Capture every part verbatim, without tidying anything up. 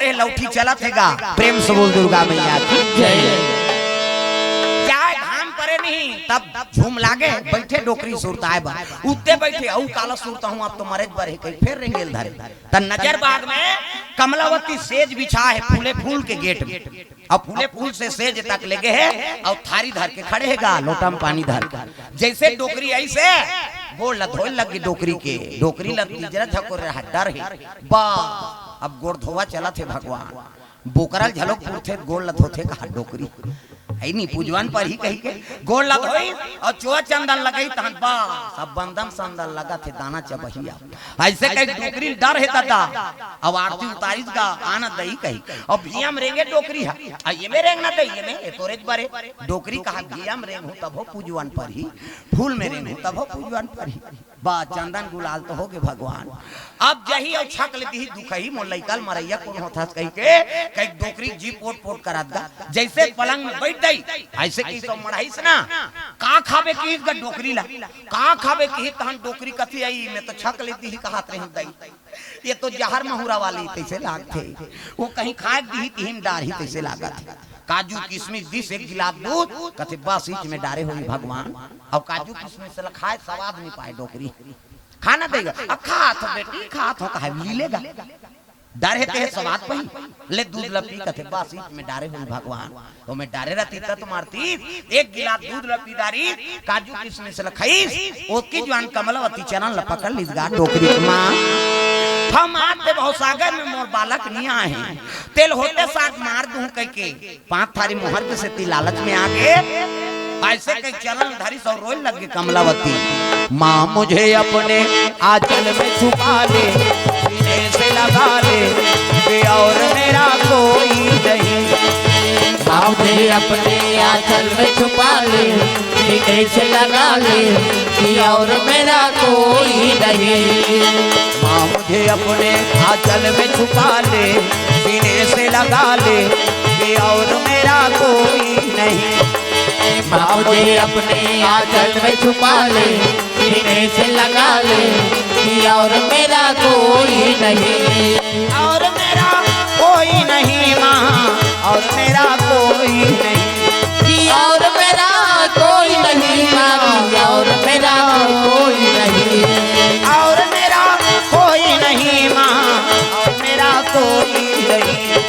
धरे लौठी चलत हे गा। प्रेम से बोल दुर्गा मैया की जय। जाए घाम परे नहीं, तब झूम लागे, बैठे डोकरी सुरताए बर। उत्ते बैठे, "अऊ काला सुरता हूँ, अब तो मरेच बर हे," कही, फेर रेंगेल धरे। त नजर बाग में कमलावती सेज बिछा हे, फूले फूल के गेट में। अब फूले फूल से सेज तक लेगे हे, अऊ थारी धर के खड़े हे गा, लोटा में पानी धर के। जइसे डोकरी अइसे गोड़ ल धोए लगी डोकरी के, डोकरी ल तीजरा झकोर रहा, डर हे। बा, अब गोड़ धोवा चलत हे भगवान। बोकरा ल झलोक पुरथे, गोड़ ल धोथे कहा डोकरी। हइ नी, पूजवन परही कही के गोड़ ल धोई अऊ चोआ चंदन लगई, तहन बस, अब बंदन संदन लगत हे, दाना चबहिया। अइसे कही डोकरी ल डर हे दादा। अब आरती उतारिस गा, आना दई कही। अब भियम रेंगे डोकरी ह, आ एमे रेंगना दई, एमे, ए तोरेच बर हे। डोकरी कहा भियम रेंगहूँ तभो पूजवन परही, फूल में रेंगहूँ तभो पूजवन परही। बा, चंदन गुलाल तो होगे भगवान। अब जही अऊ छक ले दिही दुखही, मोर लइका ल मरइया कोन होथस कही के, कही डोकरी जी पोट पोट करत गा। जइसे पलंग में बइठ दई, अइसे कही तो मढ़ाइस ना, "का खाबे?" कहिस गा डोकरी ला, "का खाबे?" कही तहन डोकरी कथे, "अई, में तो छक ले दिही कहत रहेंव दई, ए तो जहर महुरा वाली तइसे लागथे, ओ कहीं खाए दिही तिही म डारही तइसे लागत हे।" काजू किसमिस दिस एक गिलास दूध, कथे, "बस, इच में डारे होही भगवान।" अऊ काजू किसमिस ल खाए, सवाद नइ पाए डोकरी। खाना देगा, "अब खात हँव बेटी, खात हँव," कहा, "ली लेगा।" डर हे तेहे सवाद पही, ले दूध ल पी, कथे, "बस, इच में डारे होही भगवान।" ओमे डारे रहती त तो मारती, एक गिलास दूध ल पी डारिस, काजू किसमिस ल खइस, ओतकी जुवान कमलावती चरण ल पकड़ लिस गा डोकरी के माँ। "हम आते भवसागर में मोर बालक नइ आए हे, तेल होते साथ मार दूँ," कहिके पाँच थारी मोहर के सेती लालच में आगे अइसे कही चरण धरिस अऊ रोए लगे कमलावती। "माँ मुझे अपने आंचल में छुपा ले, सीने से लगा ले, कि और मेरा कोई नहीं।" माँ मुझे अपने आंचल में छुपा ले, सीने से लगा ले, कि और मेरा कोई नहीं। माँ मुझे अपने आंचल में छुपा ले, सीने से लगा ले, कि और मेरा कोई नहीं। माँ मुझे अपने आंचल में छुपा ले, सीने से लगा ले, कि और मेरा कोई नहीं। और मेरा कोई नहीं माँ, और मेरा कोई नहीं। कि और मेरा कोई नहीं माँ, और मेरा कोई नहीं। और मेरा कोई नहीं माँ, और मेरा कोई नहीं।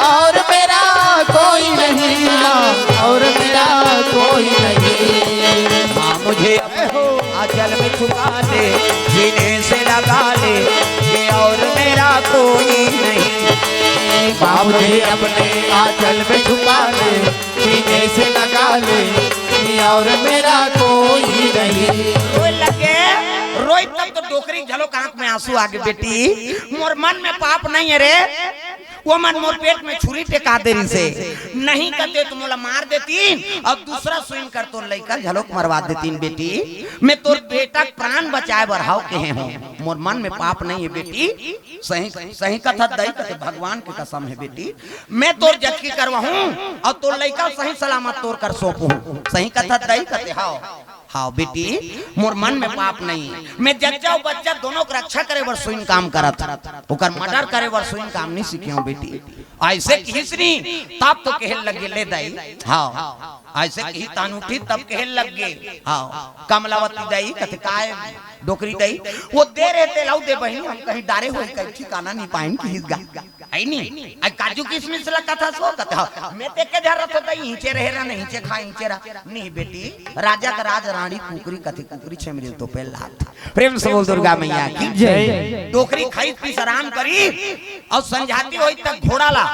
और मेरा कोई नहीं माँ, और मेरा कोई नहीं। माँ मुझे आंचल में छुपा ले, सीने से लगा ले, कि और मेरा कोई नहीं। माँ मुझे अपने आंचल में छुपा ले, सीने से लगा ले, कि और मेरा कोई नहीं। रोए लगे, रोई तब तो डोकरी घलो के आंख में आंसू आगे, "बेटी, मोर मन में पाप नहीं हे रे, ओमन मोर पेट में छुरी टेका दे रिहिसे, नहीं कहिते त मोला मार देतिन अऊ दूसरा सुइन कर तोर लइका ल घलोक मरवा देतिन बेटी। में तोर बेटा के प्राण बचाए बर हव कहे हंव, मोर मन में पाप नहीं हे बेटी।" "सही, सही कथस दई," कथे, "भगवान के कसम हे बेटी, में तोर जचकी करवाहूं अऊ तोर लइका ल सही सलामत तोर कर सौंपहूं।" "सही कथस दई," कथे, "हव।" "हव बेटी, मोर मन में पाप नहीं हे। में जच्चा अऊ बच्चा दोनों के रक्षा करे बर सुइन काम करत हंव, ओकर मर्डर करे बर सुइन काम नइ सीखे हंव बेटी।" अइसे किहिस नी, तब तो कहे लगे, "ले दई।" हव, अइसे किहिस तहन उठिस तब कहे लगे, हव, कमलावती दई, कथे, "काय डोकरी दई, ओ दे रहे तेला दे बहिनी, हम कहीं डारे होही कहीं ठिकाना नइ पाइन," किहिस गा। हइ नी? अई काजू किसमिस ल कथस ओ, कथे, "हव, में त एके झन रथों त इहिंचे रहे रन, इहिंचे खा, इहिंचे रह।" नहीं बेटी, राजा के राजरानी कुकरी कथे, कुकरी छेमरी ल तोपे ल लागथे। प्रेम से बोल दुर्गा मैया की जय। डोकरी खाइस पीस आराम करिस, अऊ संझाती होइस त घोड़ा ला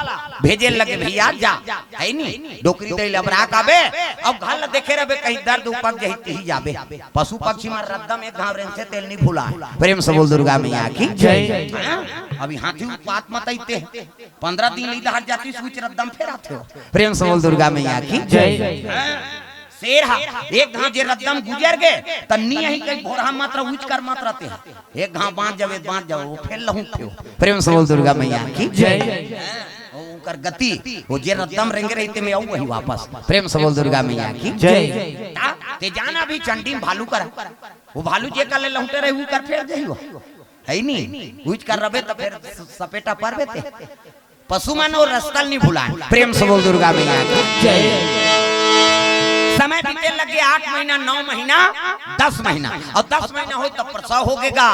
भेजे लगे, "भइया जा।" हइ नी? डोकरी दई ल अबरा काबे, अऊ घर ल देखे रहबे, कहीं दर्द उपक जही, तिही जाबे। पशु पक्षी मन रद्दा म एक घांव रेंगथे तेला नइ भुलाय। प्रेम से बोल दुर्गा मैया की जय। हाँ? अभी हाथी उत्पात मत अइते। पंद्रह दिन ले डहर जातिस, उहिच रद्दा म फेर आथे ओ। प्रेम से बोल दुर्गा मैया की जय। हाँ, शेर हा, एक घांव जे रद्दा म गुजर गे, त नी अही कहि भोरहा मातरा उहिच कर मातरा ते हा। एक घांव बांच जावे, बांच जावे, ओ फेर लहुंटथे ओ। प्रेम से बोल दुर्गा मैया की जय। हाँ, ओ ओकर गति, ओ जे रद्दा म रेंगे रहिथे में अउ वही वापस। प्रेम से बोल दुर्गा मैया की जय। ता, ते जाना अभी चंडी म भालू करा। ओ भालू जे कर ले लहुंटे रही, उही कर फेर जाही ओ। हइ नी? उहिच कर रबे त फेर स-, सपेटा परबे ते। पशु मन अउ रस्ता ल नइ भुलाय। प्रेम से बोल दुर्गा मैया की जय। समय बीते लगे आठ महीना, नौ महीना, दस महीना, अउ दस महीना होय तब प्रसव होगे गा।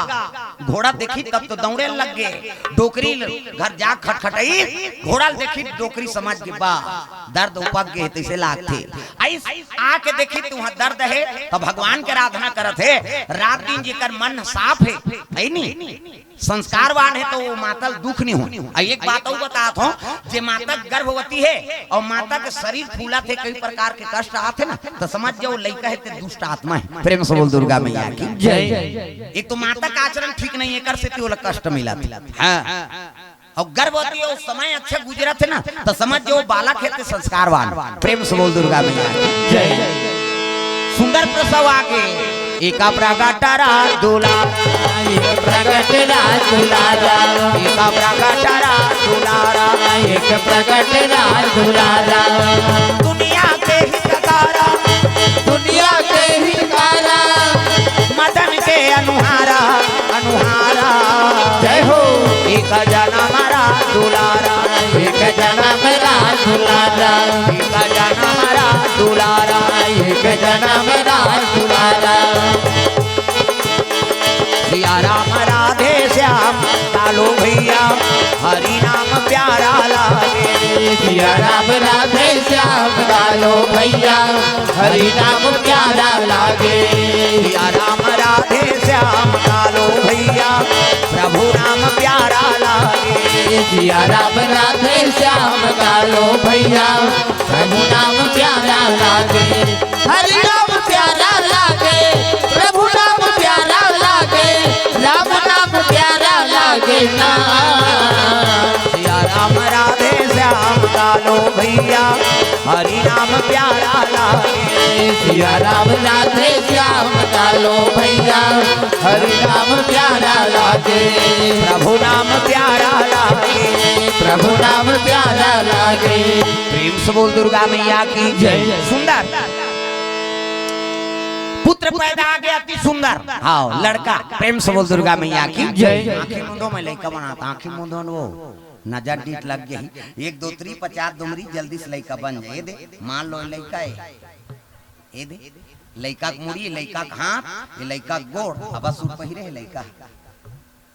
घोड़ा देखिस तब तो दौड़े लग गे। डोकरी घर जा खटखटाइस, घोड़ा ल देखिस, डोकरी समझ गे बा दर्द उपक गे हे, तइसे लागथे। अइस आके देखिस त उहाँ दर्द हे, त भगवान के आराधना करत हे। रात दिन जेकर मन साफ हे, हइ नी, संस्कारवान हे, त ओ माता ल दुख नइ होय। अउ एक बात अउ बतात हौं, जे माता गर्भवती हे अउ माता के शरीर फूलत हे, कई प्रकार के कष्ट आत हे ना, त समझ जाव लइका हे ते दुष्ट आत्मा हे। प्रेम से बोल दुर्गा मैया की जय। एक तो माता का आचरण ठीक नइ हे, एकर सेती ओला कष्ट मिलत हे। हाँ। अउ गर्भवती अउ समय अच्छा गुजरत हे ना, त समझ जाव बालक हे ते संस्कारवान। प्रेम से बोल दुर्गा मैया की जय। सुंदर प्रसव आगे। एका प्रगट रास दुलारा, एक प्रगट रास दुलारा, एका प्रगट रास दुलारा, एक प्रगट रास दुलारा। दुनिया के हितकारा, दुनिया के हितकारा, मदन के अनुहारा, अनुहारा। जय हो। एक जनम रास दुलारा, एक जनम रास दुलारा, एक जनम रास दुलारा, एक जनम रास दुलारा। सिया राम राधे श्याम कालो भैया, हरि नाम प्यारा लागे। सिया राम राधे श्याम कालो भैया, हरि नाम प्यारा लागे। सिया राम राधे श्याम कालो भैया, प्रभु नाम प्यारा लागे। सिया राम राधे श्याम कालो भैया, प्रभु नाम प्यारा लागे। हरि नाम प्यारा लागे, प्रभु नाम प्यारा लागे, राम नाम प्यारा लागे ना। सिया राम राधे श्याम कालो भैया, हरि नाम प्यारा लागे। सिया राम राधे श्याम कालो भैया, हरि नाम प्यारा लागे। प्रभु नाम प्यारा लागे। प्रभु नाम प्यारा लागे। प्रेम से बोल दुर्गा मैया की जय। सुंदर पुत्र पैदा आगे, अति सुंदर। हाँ, लड़का। प्रेम से बोल दुर्गा मैया की जय। आँखी मूंदो, मैं लइका बनात हौं, आँखी मूंदो न वो। नजर डीठ लग गे। एक दो तीन पचास दुमरी, जल्दी से लइका बन जाय। ए दे, मान लो लइका हे। ए दे, लइका के मुड़ी, लइका के हाथ, ए लइका के गोड़। अब सूट पहिरे हे लइका।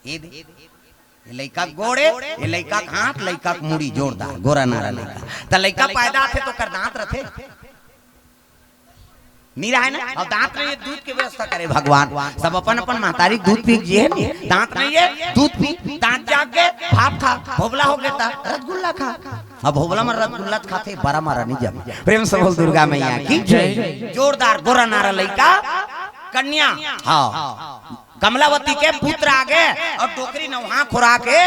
ए दे, ए लइका के गोड़ हे, ए लइका के हाथ, लइका के मुड़ी, जोरदार, गोरा नारा लइका। त लइका पैदा होथे त ओकर दांत रथे? नइ रहय ना। अउ दांत नइ हे, दूध के व्यवस्था करे भगवान। सब अपन अपन महतारी के दूध पी के जिए हे, दांत नइ हे, दूध पी, दांत जाग गे, भात खा, भोभला हो गे त रसगुल्ला खा। अब भोभला म रसगुल्ला खाथे, बरा म नइ जमे। प्रेम से बोल दुर्गा मैया की जय। जोरदार गोरा नारा लइका, कन्या, हाँ, कमलावती के पुत्र आगे अउ डोकरी नवहा खोरा के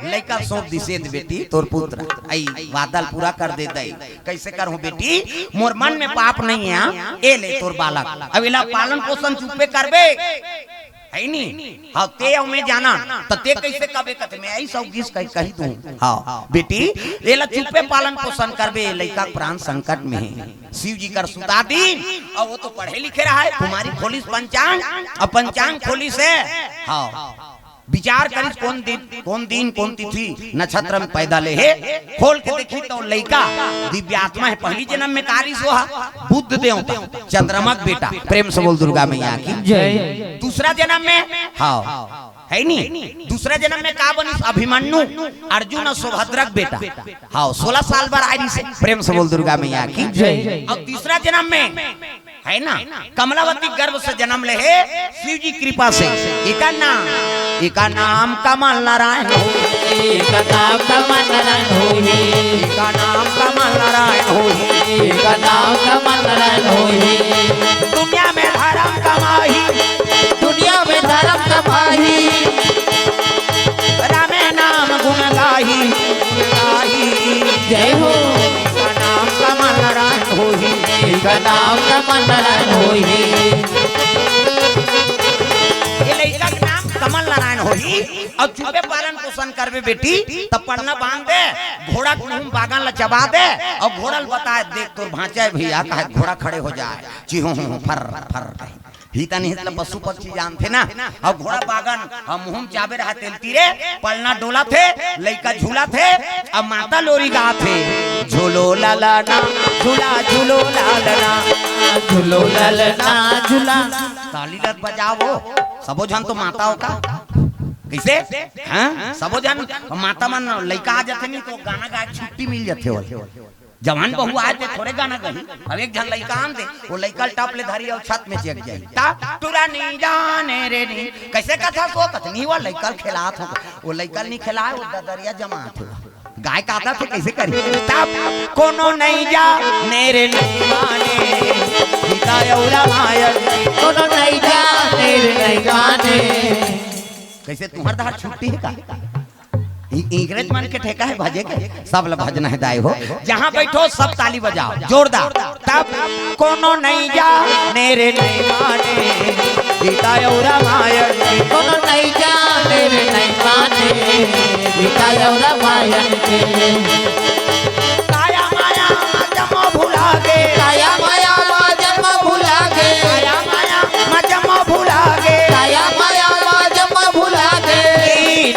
लइका सौंप दिसे, "ए दे बेटी, तोर पुत्र।" अई वादा ल पूरा कर दे दई। कइसे करहूं बेटी, मोर मन में पाप नइ हे, ए ले तोर बालक। अब एला पालन पोषण चुप्पे करबे, हइ नी? हाँ, ते अउ मैं जाना, त ते कइसे कबे कथे, मैं अइस अउ गिस कहि, कहि दूं। हाँ, बेटी, एला चुप्पे पालन पोषण करबे, लइका के प्राण संकट में हे। शिव जी कर सुता दीन, अउ वो तो पढ़े लिखे रहय, कुमारी खोलिस पंचांग, अउ पंचांग खोलिस हे। हाँ, विचार करिस कोन दिन, कोन दिन, कोन तिथि, नक्षत्र में पैदा ले हे, खोल के देखिस त लइका दिव्य आत्मा हे, पहिली जनम में का रिहिस वो हा, बुध देवता, चंद्रमा के बेटा। प्रेम से बोल दुर्गा मैया की जय। दूसरा जनम में, हाँ, हइ नी? दूसरा जनम में का बनिस? अभिमन्यु, अर्जुन अउ सुभद्रा के बेटा। हाँ, सोलह साल बर आय रिहिसे। प्रेम से बोल दुर्गा मैया की जय। अउ तीसरा जनम में, हइ ना, कमलावती गर्भ से जनम ले हे, शिव जी कृपा से। एकर नाम, एकर नाम कमल नारायण होही। एकर नाम कमल नारायण होही। एकर नाम कमल नारायण होही। एकर नाम कमल नारायण होही। दुनिया में धरम कमाही। दुनिया में धरम कमाही। रामे नाम गुण गाही, गुण गाही। जय हो। एकर नाम कमल नारायण होही। एकर नाम कमल नारायण होही। ए लइका के नाम कमल नारायण होही। अउ चुप्पे पालन पोषण करबे बेटी, त पड़ना बांध दे, घोड़ा के मुंह बागन ला चबा दे, अउ घोड़ा ल बताय, "देख तोर भांचा हे भइया," कहे घोड़ा खड़े हो जाय, चिहूं हूं फर फर कहे। हित अनहित ल पशु पक्षी जानथे ना। अउ घोड़ा बागन ह मुहूं म चाबे रहा तेल तीरे, पलना डोलत हे, लइका झूलत हे, अउ माता लोरी गात हे, "झूलो ललना, झूला झूलो ललना, झूलो ललना, झूला।" ताली ल बजावो, सबो झन तो माता हो का? कइसे? हाँ? सबो झन माता मन लइका आ जाथे नहीं तो गाना गाए के छुट्टी मिल जाथे ओला। जवान बहू आए ते थोड़े गाना गाही। अब एक झन लइका आन दे, वो लइका ल टप ले धरी अउ छत में चेक जाही। ता टुरा नहीं जाने रे नहीं। कइसे कथा सो कथनी वो लइका ल खेलात हो। वो लइका ल नहीं खेलाए, वो ददरिया जमात हो। गाय का आदत हे कइसे करी? तब कोनो नहीं जाने रे नहीं माने। सीता अउ रामायण कोनो नहीं जाने रे नहीं माने। कइसे तुंहर धार छुट्टी हे का? इ-, इंग्रेज मन के ठेका हे भजे के, सब ल भजना हे दाई हो। जहाँ बैठो सब ताली बजाओ, जोरदार। तब कोनो नहीं जाने रे नहीं माने, सीता अउ रामायण के। कोनो नहीं जाने रे नहीं माने, सीता अउ रामायण के। काया माया मा जम्मो भुला गे। काया माया मा जम्मो भुला गे। काया माया मा जम्मो भुला गे। काया माया मा जम्मो भुला गे।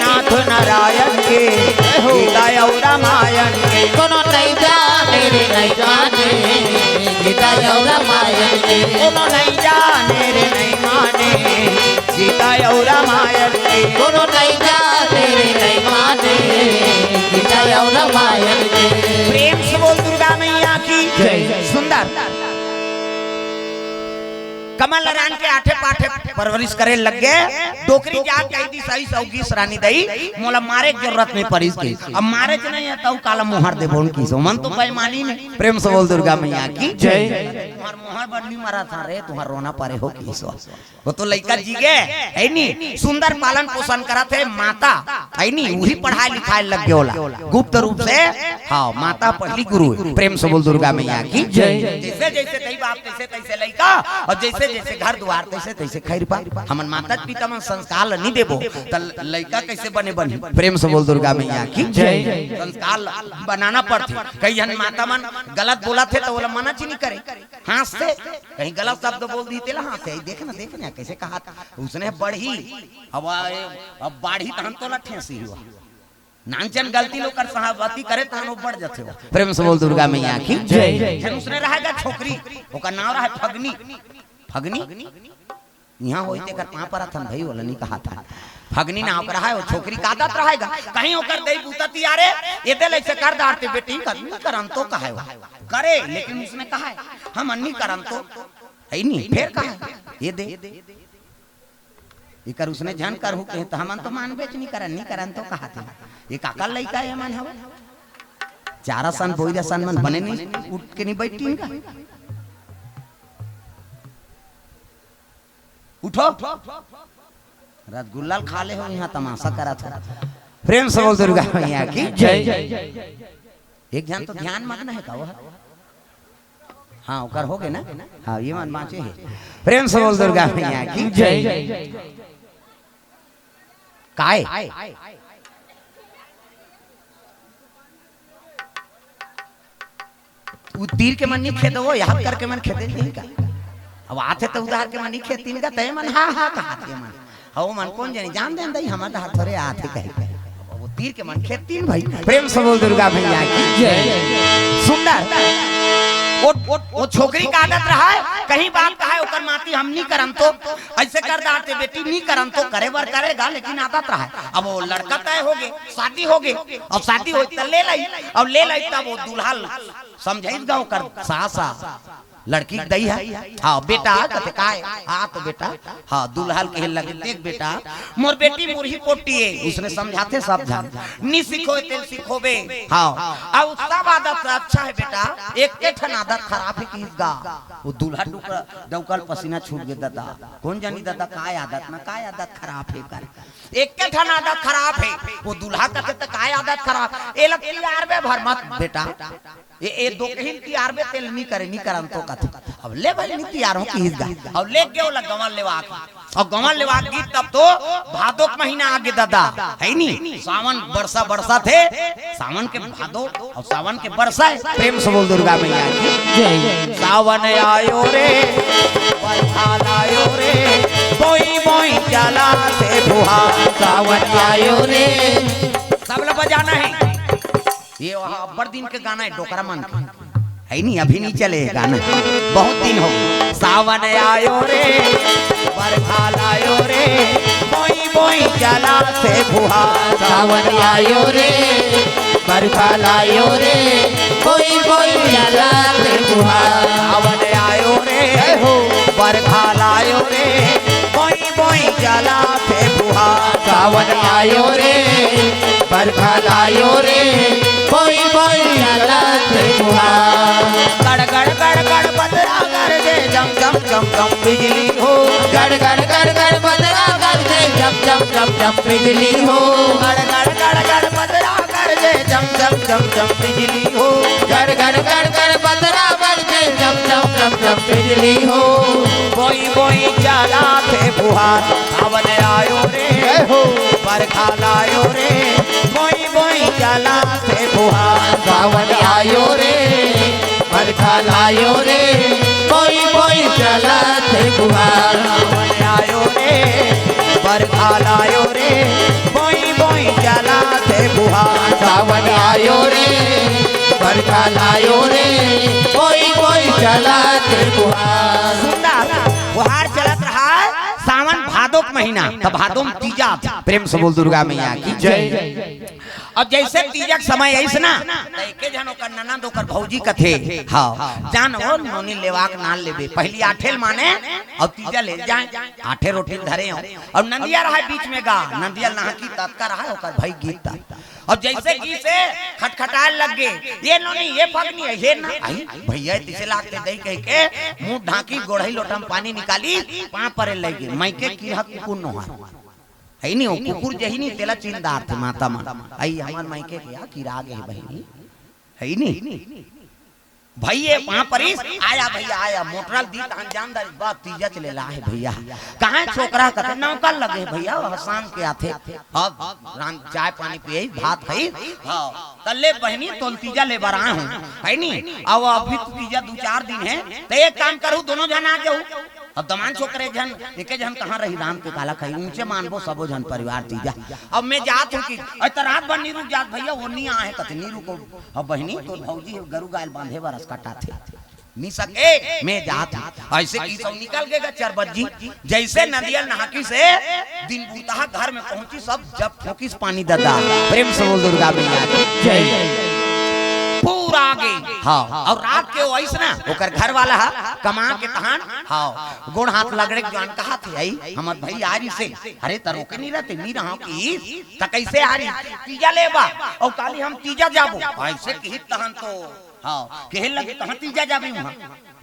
नाथ नारायण के, गीता अउ रामायण के। कोनो नहीं जाने रे नहीं जाने, गीता अउ रामायण के। कोनो नहीं जाने रे नहीं माने, गीता अउ रामायण के। कोनो नहीं जाने रे नहीं माने, गीता अउ रामायण के। प्रेम से बोल दुर्गा मैया की जय। सुंदर। कमल नारायण के आठे पाठे परवरिश करे लग गे। डोकरी जात कहि दिस, "अइस अउ गिस रानी दई, मोला मारे के जरूरत नहीं परिस के।" अब मारे च नहीं हे, तउ काला मुहर दे बोल किसो। मन तो बेईमानी नहीं। प्रेम से बोल दुर्गा मैया की जय। तुंहर मुहर बर नहीं मरत हंव रे, तुंहर रोना परे हो किसो। वो तो लइका जी गे, हे नी? सुंदर पालन पोषण करत हे माता, हे नी? उही पढ़ाई लिखाई लग गे ओला गुप्त रूप से। हाँ, माता पहली गुरु हे। प्रेम से बोल दुर्गा मैया की जय। जइसे जइसे दई बाप तइसे तइसे लइका, अउ जइसे जइसे घर दुवार तइसे तइसे खइरपा। हमन माता पिता मन संस्कार ल नहीं देबो, त लइका कइसे बने बनही? प्रेम से बोल दुर्गा मैया की जय। संस्कार ल बनाना पड़थे। कई झन माता मन गलत बोलत हे त ओला मना च नहीं करे, हाँसथे। कहीं गलत शब्द बोल दिही तेला हाँसथे, "देख ना, देख ना, कइसे कहत हे?" उसने बढ़ही, अब, अब बाढ़ही तहन तोला ठेसही हुआ। नानचन गलती ल ओकर सहमति करे तहन वो बढ़ जाथे हो। प्रेम से बोल दुर्गा मैया की जय। फिर उसने रहेगा छोकरी, ओकर नाम रहे फगनी। फगनी? इहाँ होई तेकर पाँव परत हन भई, ओला नहीं कहत हन। फगनी नाम के रहे, वो छोकरी का आदत रहेगा। कहीं ओकर दई बूता तियारे, ये दे ले से कर डारते बेटी, कर नहीं करन तो कहे वो। करे, लेकिन उसने कहा है, "हम नहीं करन तो।" हे नी, फेर कहा है, "ये दे।" एकर उसने झन करहू कहे, त हमन तो मानबेच नहीं करन, नहीं करन तो कहत हे। ये काकर लइका ये मन हवे? चारा सन, बोइरा सन मन बने नहीं, उठ के नहीं बैठतीन का? उठो। रसगुल्ला ल खा ले हो, इहाँ तमाशा करत हो। प्रेम से बोल दुर्गा मैया की जय। एक झन तो ध्यान मग्न हे का वो? हाँ, ओकर हो गे ना? हाँ, ये मन बाँचे हे। प्रेम से बोल दुर्गा मैया की जय। काय? उ तीर के मन नहीं खेदो, याद करके मन खेदे नहीं का? अब आथे त उधार के मन नहीं खेदतीन का, तय मन हा हा कहत हे मन। हव मन कोन जनी जान देन दई, हमर डहर थोरे आथे कहे। अब वो तीर के मन खेदतीन भई। प्रेम से बोल दुर्गा मैया की जय। सुंदर। वो, वो, वो छोकरी का आदत रहा है, कहीं बात कहा है, ओकर माती हम नहीं करन तो, अइसे कर डारते बेटी, नहीं करन तो करे बर करेगा, लेकिन आदत रहा है। अब वो लड़का तय हो गे, शादी हो गे, अब शादी होई त ले लई, अब ले लई तब वो दूल्हा ल समझाई गा ओकर सास हा, लड़की के दई हा, हाँ बेटा, कथे काय? हाँ तो बेटा, हाँ दूल्हा ल कहे लगे, "देख बेटा, मोर बेटी मुरही पोटी हे।" उसने समझाथे सब झन, "नी सिखोय तेल सिखोबे।" हाँ, अउ सब आदत अच्छा हे बेटा, एक ठन आदत खराब हे किहिस गा। वो दूल्हा डुक-, डउका ल पसीना छूट गे ददा। कोन जनी ददा काय आदत ना, काय आदत खराब हे कर। एक के ठन आदत खराब हे, वो दूल्हा कथे त काय आदत खराब, एला तियारबे भर मत बेटा, ये, ये दो कहिन तियारबे तेल नी करे, नी करन तो कथे। अब ले भाई नी तियार हो किहिस गा, अब ले गे ओला गंवा लेवा के, अउ गंवा लेवा के तब तो भादो के महीना आगे दादा, हे नी? सावन बरसा बरसा थे, सावन के भादो, अउ सावन के बरसा हे। प्रेम से बोल दुर्गा मैया की। जय। सावन आयो रे, बरखा लायो रे, बोई बोई चला थे फुहार। सावन आयो रे। तबला बजाना हे। ये वहाँ अब्बड़ दिन के गाना हे, डोकरा मन के। हे नी, अभी नी चले ये गाना, बहुत दिन हो गए। सावन आयो रे, बरखा लायो रे, बोई बोई चला थे फुहार। सावन आयो रे, बरखा लायो रे, बोई बोई चला थे फुहार। सावन आयो रे, जय हो। बरखा लायो रे, बोई बोई चला थे फुहार। सावन आयो रे, बरखा लायो रे, बोई बोई चला थे फुहार। गड़ गड़ गड़ गड़ बदरा गरजे, जम जम जम जम बिजली हो। गड़ गड़ गड़ गड़ बदरा गरजे, जम जम जम जम बिजली हो। गड़ गड़ गड़ गड़ बदरा गरजे, जम जम जम जम बिजली हो। गड़ गड़ गड़ गड़ बदरा गरजे, जम जम जम जम बिजली हो। बोई बोई चला थे फुहार, सावन आयो रे। जय हो। बरखा लायो रे, बोई बोई चला थे फुहार। सावन आयो रे, बरखा लायो रे, बोई बोई चला थे फुहार। सावन आयो रे, बरखा लायो रे, बोई बोई चला थे फुहार। सावन आयो रे, बरखा लायो रे, बोई बोई चला थे फुहार। सुंदर फुहार चलत रहा। सावन भादो के महीना, त भादो में तीजा। प्रेम से बोल दुर्गा मैया की जय। अब जइसे तीजा के समय अइस ना, त एके झन ओकर ननद, ओकर भौजी कथे, हाँ, जान वो नोनी लेवा के नान लेबे, पहिली आठे ल माने, अउ तीजा ले जाए, आठे रोटी ल धरे हो, अउ नंदिया रहा बीच में गा, नंदिया नहाकी ततका रहा, ओकर भई गीत ता। अब जइसे गीत से खटखटाए लग गे, ये नोनी, ये फगनी, ये ना, आई, भइया, तिसे लागते दई कहिके, मुंह ढांकी, गोड़ही लोटा में पानी निकाली, पांव परे लग गे, मइके किरहा कुकुर नोहर। हे नी, वो कुकुर जही नी, तेला चिन्ह डारथे माता मन। आई, हमर मइके के या किरा गे हे बहिनी। हे नी? भइया पांव परिस, आया भइया, आया, मोटरा ल दी तहन जान डारिस, बा, तीजा चले ला हे भइया। कहाँ हे छोकरा? कथे, नौका लगे हे भइया, वो हसान के आथे। अब राम चाय पानी पिए, भात खाई, हाँ, त ले बहिनी, तोल तीजा ले बर आए हूँ, हे नी? अब अभी तो तीजा दू चार दिन हे, त एक काम करू, दोनों झन आ जाऊ। अब दमान छोकरे झन, एके झन कहाँ रही राम के काला खाई, ऊंचे मानबो सबो झन परिवार तीजा। अब मैं जात हूँ कि, अरे त रात भर नी रुक जात भइया, वो नी आए, कथे नी रुको। अब बहिनी, तोर भौजी हे, गरू गाय ल बांधे बर अस कटाथे। नी सके, मैं जात हूँ। अइसे कि सब निकल गे गा चार बज्जी। जइसे नंदिया नहाकिस, दिन बुतहा घर में पहुंचिस, सब जब ठोकिस पानी ददा। प्रेम से बोल दुर्गा मैया की जय। पूरा आगे। हाँ, अउ रात के वो अइस ना, ओकर घर वाला हा, कमा के तहान, हाँ, गोड़ हाथ लगड़े के जुआन कहाथे, आई, हमर भई आ रहिसे, अरे त रोके नी रहते, नी रहा कि, त कइसे आ रही, तीजा ले बा, अउ काली हम तीजा जाबो, अइसे किहिस तहन तो, हाँ, कहे लगे, कहाँ तीजा जाबे उहाँ?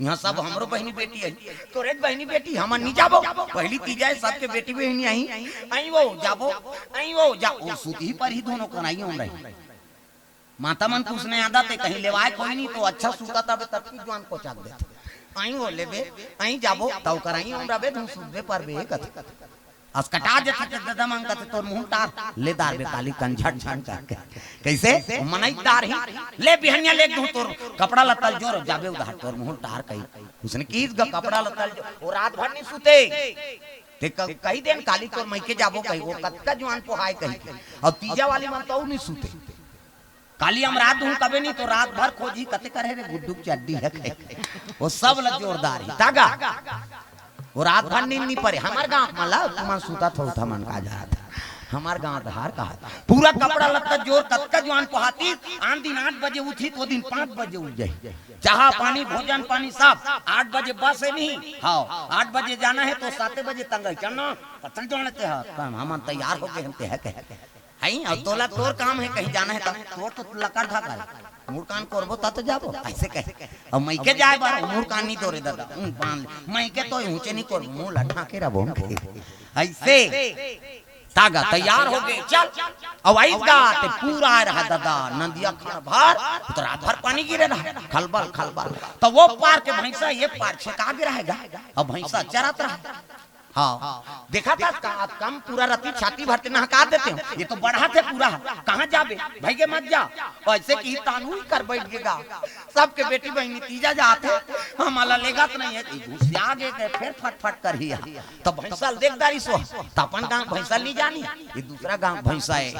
इहाँ सब हमरो बहिनी बेटी हे, तोरे बहिनी बेटी, हमन नी जाबो, पहिली तीजा हे, सबके बेटी बहिनी आही, आई वो जाबो, आई वो जा, ओ सुतही परही दोनों कन, आई ओन रही। माता मन पूछने आदत हे, कहीं लेवाय कोई नी, त अच्छा सुतत हबे, तब की जुआन कोचाक देथे। आई वो लेबे, आई जाबो, त ओकर आई ओन रबे, धुन सुतबे परबे, कथे। अस कटा जथे त ददा मन कथे, तोर मुंह ल टार, ले डारबे काली कन झट झट करके। कइसे? मनई डारही, ले बिहनिया ले दूं तोर कपड़ा लत्ता ल जोर, जाबे उधार तोर मुंह ल टार कही। उसने किहिस गा कपड़ा लत्ता ल जोर, वो रात भर नी सुते। ते क-, कही देन काली तोर मइके जाबो कही, वो कतका जुआन पोहाय कही के। अउ तीजा वाली मन तो अउ नी सुते। काली हम रात दूं कबे नी त रात भर खोजही कते करे रे गुड्डू के चड्डी हे कहे। वो सब ल जोर डारही। तागा। वो रात भर नींद नी परे। हमर गांव म ला, तुमन सुतत हो, तुमन का जात। हमर गांव धार कहा। पूरा कपड़ा लत्ता जोर कतका जुआन पोहातिस, आन दिन आठ बजे उठही, तो दिन पाँच बजे उठ जाही। चाहा पानी, भोजन पानी सब, आठ बजे बस हे नी। हाँ, आठ बजे जाना हे त साते बजे तंगई चलना, पतल जोड़ते ह। हमन तैयार हो गे हन, ते हे कहे। हई, अउ तोला तोर काम हे, कहीं जाना हे त तोर तो लकर धकर, मुड़ कान कोरबो त तो जाबो, अइसे कहे। अउ मइके जाय बर मुड़ कान नी तोरे ददा, उन बांध ले। मइके तो ऊंचे नी कोरबो, मुंह ल ढांके रबो। अइसे तागा तैयार हो गे, चल। अब आइस गा ते पूरा आय रहा ददा, नंदिया खड़ भर, तो रात भर पानी गिरे रहा, खलबल खलबल। तो वो पार के भैंसा ये पार छेका गे रहेगा। अब भैंसा चरत रहा। हाँ, देखा था का, अब कम पूरा रति छाती भर के नहका देते हो, ये तो बढ़ा थे पूरा। कहाँ जाबे भाई के, मत जा। ऐसे की तानू ही कर बैठ गेगा। सबके बेटी बहिनी तीजा जात हे, हमला लेगत नहीं है, घुसिया गे, फिर फटफट कर ही। तो भैंसा ल देख दारी सो, त अपन गांव भैंसा ल नी जानी, ये दूसरा गांव भैंसा हे।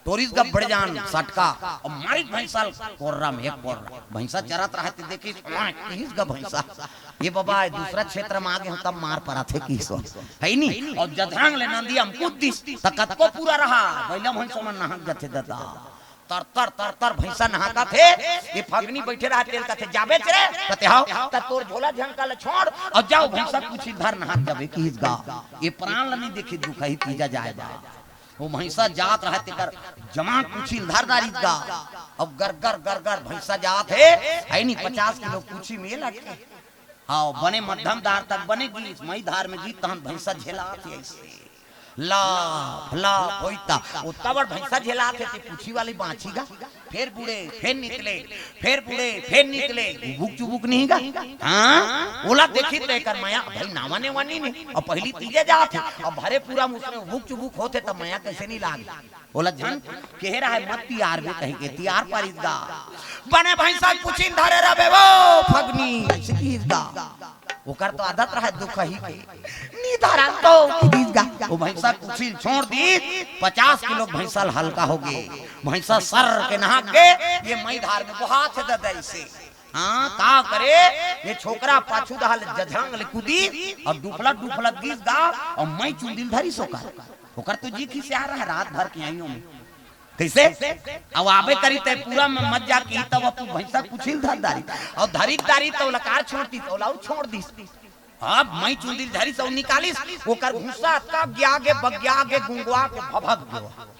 टोरिस गा भड़जान सटका, अउ मारिस भैंसा ल कोर्रा में एक कोर्रा। भैंसा चरत रहे ते देखिस, "ओए, किहिस गा भैंसा, ये बबा, ये दूसरा क्षेत्र में आ गे हंव, तब मार परत हे," किहिस। हे नी? अउ जधरंग ले नंदिया म कूद दिस, त कतको पूरा रहा, बइला भैंसा मन नहक जथे ददा। तर तर तर तर भैंसा नहाकत हे। ये फगनी बइठे रहा, तेला कथे, "जाबेच रे?" कथे, "हव।" "त तोर झोला झंका ल छोड़ अउ जा भैंसा कुछी ल धर नहात जाबे," किहिस गा। ये प्राण ल नी देखिस, दुखही तीजा जाय बा। वो भैंसा जात रहे, तेकर जवान कुछी ल धर दारिस गा। अब गरगर गरगर भैंसा जात हे, हे नी, पचास किलो कुछी में लटके। हाँ, बने मध्यम धार तक बने गीस, मई धार में गीस, तहन भैंसा झेलात हे अइसे। लाफ, लाफ होइस ता। ओतका बड़ भैंसा झेलात हे, ते कुछी वाली बाँची गा। फेर बूड़े, फेर निकले, फेर बूड़े, फेर निकले। उबुक चुबुक नहीं गा। हाँ, ओला देखिस त एकर मया, भाई नावा नेवा नी ने। अब पहिली तीजे जात हे, अब भरे पूरा मुसरे उबुक चुबुक होत हे, त मया कइसे नी लागे? ओला झन केहे रहे, "मत तियारबे," कहिके तियार परिस गा। बने भैंसा ल कुछी ल धरे रहबे वो फगनी, अइसे किहिस गा। ओकर तो आदत रहे दुखही के। "नी धरन तो," किहिस गा। वो भैंसा कुछी ल छोड़ दिस, पचास किलो भैंसा ल हल्का हो गे। भैंसा सर के नहाक गे, ये मई धार में बोहात हे ददा अइसे। हाँ, का करे, ये छोकरा पाछू डहर ले जधरंग ले कूदिस अउ डुफलत डुफलत गीस गा अउ मई चुंदी ल धरिस ओकर। ओकर तो जी खिसिया रहा रात भर के आइयो में। कइसे? अब आबे करिस ते पूरा में मत जा किहिस, तब अपन भैंसा कुछी ल धर दारिस। अउ धरिस दारिस त ओला कार छोड़ दिस, ओला अउ छोड़ दिस। अब मई चुंदी ल धरिस अउ निकालिस, ओकर घुस्सा अतका अगिया गे, बगिया गे, गुंगवा के भभक गे।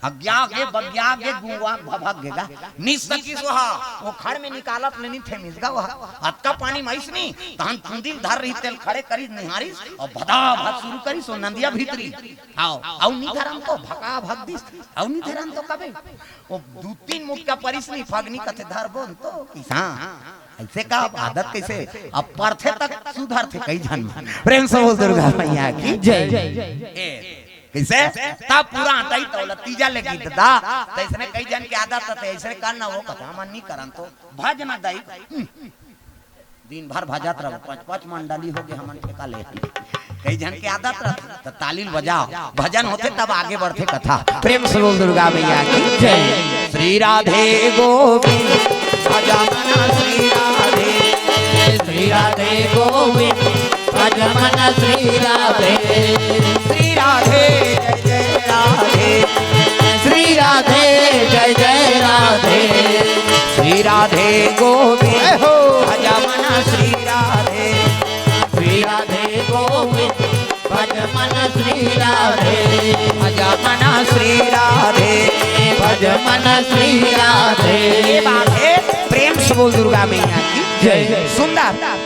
अगिया गे, बगिया गे, गुंगवा के भभक गे गा। नी सकिस ओहा, वो खड़ में निकालत ले नी थेमिस गा ओहा। अतका पानी म आइस नी, तहन चुंदी ल धर रहिस, तेला खड़े करिस, निहारिस, अउ भदाभद शुरू करिस, वो नंदिया भीतरी। हव, अउ नी धरन तो भका भक दिस, अउ नी धरन तो कबे। वो दू तीन मुक्का परिस नी, फगनी कथे, "धरबो न तो किहिस।" हाँ, अइसे का आदत कइसे? अब परथे तक सुधरथे कई झन। प्रेम से बोल दुर्गा मैया की जय। ए, कइसे? तब पूरा आंटा ही तौला तीजा ले गीत दा। त अइसने कई झन के आदत हे, अइसने करना, वो कथा मन नी करन तो भज ना दाई। दिन भर भजत रहो, पाँच पाँच मंडली हो गे, हमन ठेका ले। कई झन के आदत रहिथे, त ताली ल बजाव, भजन होथे तब आगे बढ़थे कथा। प्रेम से बोल दुर्गा मैया की जय। श्री राधे गोविंद, भज मन श्री राधे। श्री राधे गोविंद, भज मन श्री राधे। श्री राधे जय जय राधे। श्री राधे जय जय राधे। श्री राधे गोविंद, जय हो। भज मन श्री राधे। श्री राधे गोविंद, भज मन श्री राधे। भज मन श्री राधे। भज मन श्री राधे। ये बात हे, प्रेम से बोल दुर्गा मैया की जय। सुंदर।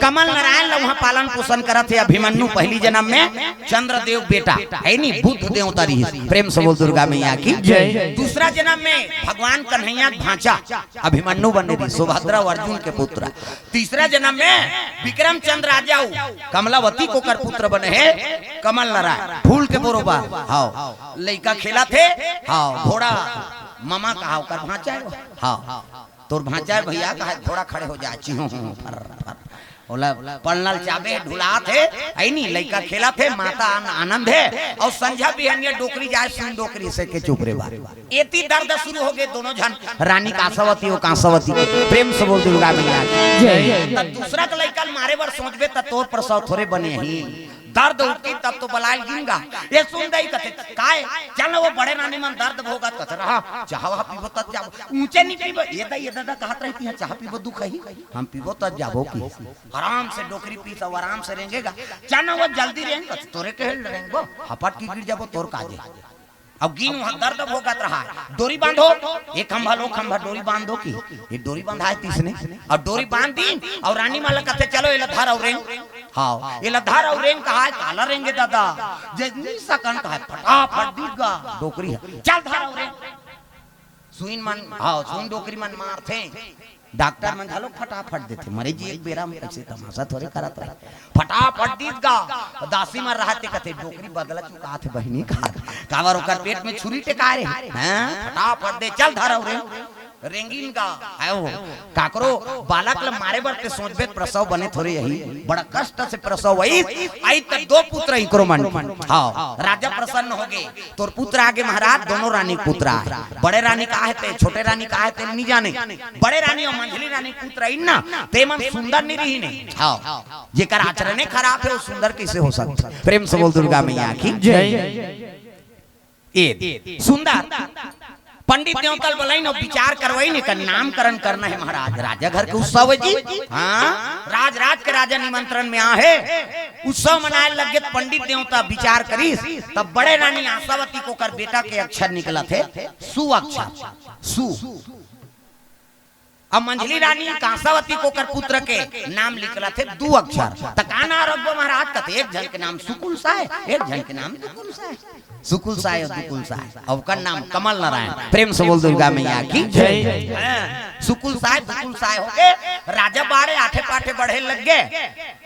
कमल नारायण ल उहाँ पालन पोषण करत हे अभिमन्यु, पहिली जनम में चंद्रदेव बेटा, हे नी, बुद्ध देवता रिहिस। प्रेम से बोल दुर्गा मैया की जय। दूसरा जनम में भगवान कन्हैया के भांचा अभिमन्यु बने रिहिस, सुभद्रा अउ अर्जुन के पुत्र। तीसरा जनम में विक्रमचंद्र राजा अउ कमलावती के ओकर पुत्र बने हे कमल नारायण, फूल के बरोबर। हव, लइका खेलत हे, हव, घोड़ा ममा कहा ओकर भांचा हे, हव। तोर भांचा हे भइया, कहा घोड़ा खड़े हो जाय, चिहो हो, फर, फर। ओला पलना ल चाबे, ढुलात हे, हे नी, लइका खेलत हे, माता आन-, आनंद हे, अउ संझा बिहनिया डोकरी जाय, सुन डोकरी से के चुप रे बा। एती दर्द शुरू हो गे, दोनों झन रानी कांसावती अउ कांसावती के। प्रेम से बोल दुर्गा मैया की जय। त दूसरा के लइका ल मारे बर सोचबे त तोर प्रसव थोरे बने ही। दर्द उठही तब तो बलाय ल गिन गा। ये सुन दई कथे, "काय? चल न वो बड़े रानी मन दर्द भोगत कथे रहा, चाह वाह पीबो तब जाबो।" ऊंचे नी पीबो, ये दई, ये ददा कहत रहिथे, "चाह पीबो दुखही, हम पीबो तब जाबो की।" आराम से डोकरी पीस अउ आराम से रेंगे गा। चल न वो जल्दी रेंग कथे, "तोरे कहे ल रेंगबो, हपट के गिर जाबो तोर काजे।" अब गिन उहाँ दर्द भोगत रहा, डोरी बांधो, एक खंभा ल ओ खंभा डोरी बांध दो की, ये डोरी बंधाय तइसने, अउ डोरी बांध दिन, अउ रानी मन ल कथे, "चलो एला धर अउ रेंग।" हाव, एला धर अउ रेंग कहाय, काला रेंगे दादा? जे नी सकन कहाय, फटाफट दिस गा डोकरी ह, चल धर अउ रेंग। सुइन मन, हाव, सुइन डोकरी मन मारथे, डॉक्टर मन घलो फटाफट देथे। मरे जी, एक बेरा म कइसे तमाशा थोरे करत रहे, फटाफट दिस गा। दासी मन रहत हे कथे, डोकरी बदला चुकात हे बहिनी का, काबर ओकर पेट में छुरी टेकाय रहे। हाँ, फटाफट दे, चल धर अउ रेंग। रेंगिन गा, आयो हो। काकरो बालक ल मारे बर ते सोचबे त प्रसव बने थोरे यही। बड़ा कष्ट से प्रसव होइस, अइस त दो पुत्र इकरो मन। हाव, राजा प्रसन्न होगे। तोर पुत्र आगे महाराज, दोनों रानी के पुत्र आय। बड़े रानी का हे ते, छोटे रानी का हे ते, नी जाने। बड़े रानी अउ मंझली रानी के पुत्र अइन ना, ते मन सुंदर नी रहिन हे। हाव, जेकर आचरणे खराब हे, वो सुंदर कइसे हो सकथे? प्रेम से बोल दुर्गा मैया की जय। ए सुंदर पंडित देवता ल बलाइन अउ विचार करवाइन, एकर नामकरण करना हे महाराज। राजा घर के उत्सव हे जी। हाँ, राज राज के राजा निमंत्रण में आहे। उत्सव मनाए लगे त पंडित देवता विचार करिस, तब बड़े रानी आशावती के ओकर बेटा के अक्षर निकलत हे सु अक्षर। सु। अब मंझली रानी कांसावती के ओकर पुत्र के नाम निकलत हे दू अक्षर। त का नाम रखबो महाराज? कथे एक झन के नाम सुकुल साय, एक झन के नाम दुकुल साय। सुकुल साय अउ दुकुल साय। अउ ओकर नाम कमल नारायण। प्रेम से बोल दुर्गा मैया की जय। हाँ, सुकुल साय, दुकुल साय होगे। राजा बाड़े आठे पाठे बढ़े लग गे।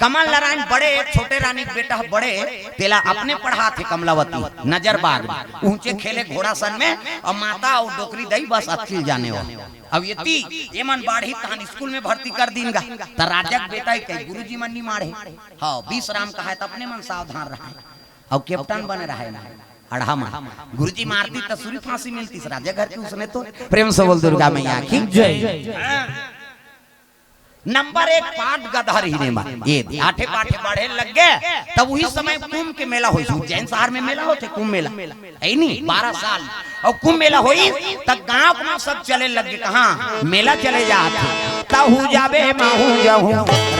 कमल नारायण बड़े, छोटे रानी के बेटा बड़े, तेला अपने पढ़ाथे कमलावती, नजर बाग में। ऊंचे खेले घोड़ा सन में, अउ माता अउ डोकरी दई बस अतकी ल जाने हो। अब एती एमन बाढ़ही तहन स्कूल में भर्ती कर दीन गा। त राजा के बेटा ही कही, "गुरुजी मन नी माढ़े।" हाँ, विश्राम कहाय त अपने मन सावधान रहय। अउ कैप्टन बने रहय ना, अड़हा मन। गुरुजी मारतिस त सुरी फांसी मिलतिस, राजा घर के उसने तो। प्रेम से बोल दुर्गा मैया की जय। नंबर एक पाठ गदहर ही ने मन। ए आठे पाठे बढ़े लग गे, तब उही समय कुंभ के मेला होइस। उज्जैन शहर में मेला होथे, कुंभ मेला। हे नी, बारह साल। अउ कुंभ मेला होइस, त गांव के मन सब चले लग गे। कहाँ? मेला चले जात हे। तहू जाबे, महू जाहूं।